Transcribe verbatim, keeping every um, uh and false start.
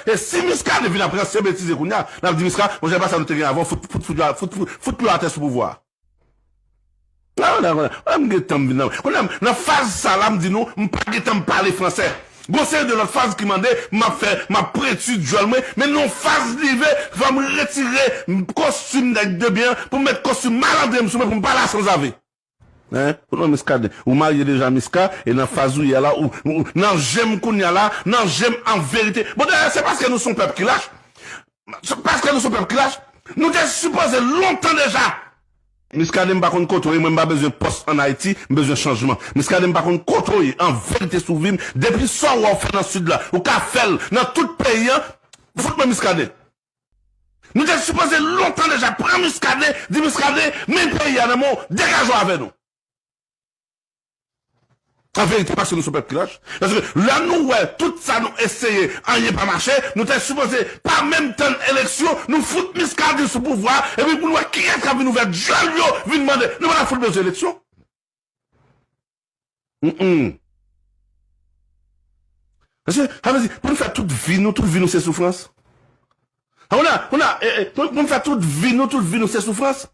E si Muscadin vin ap ranse betize kounye a, n ap di Muscadin, monchè, pa sa nou te gen avan, fout, fout, fout, fout, fout, fout pye atè sou pouvwa a. Nan, nan, nan, nan, m gentan m vin nan. Kounye a, nan faz sa la, m di nou, m pa gentan m pale fransè. Gon seri de lòt faz ki mande, m ap fè, m ap prenti dyòl mwen, men nan faz li rive, fò m retire kostim nèg de byen an, pou m met kostim malandren m sou mwen, pou m pale a sanzave. Hein? Ou non, Muscadin. Ou marye deja, Musca, e nan faz ou ye a la, ou, ou nan je m kounye a la, nan je m an verite. Bon, dayè, se paske nou se yon pèp ki lach. Se paske nou se yon pèp ki lach. Nou te sipoze lontan deja. Muscadin, m pa konn kote w ye, mwen m pa bezwen pòs ann Ayiti, m bezwen chanjman. Muscadin, m pa konn kote w ye, an verite sou vi m, depi sa w wè w fè nan Sid la, ou ka fè l nan tout peyi an, fout mwen Muscadin. Nou te sipoze lontan deja pran Muscadin, di Muscadin, men peyi a nan men w, degaje w avè nou. An verite, paske nou se yon pèp ki lach. Paske lè nou wè tout sa nou eseye, anyen pa mache, nou te sipoze pa menm tann eleksyon, nou fout Muscadin sou pouvwa a, epi pou nou wè kiyès k ap vin ouvè dyòl yo, vin mande. Nou pa ta fout bezwen eleksyon. Mm, mm. Mesye, sa vle di, pou nou fè tout vi nou, tout vi nou se soufrans. Kounye a, kounye a, e, e, pou, pou nou fè tout vi nou, tout vi nou se soufrans.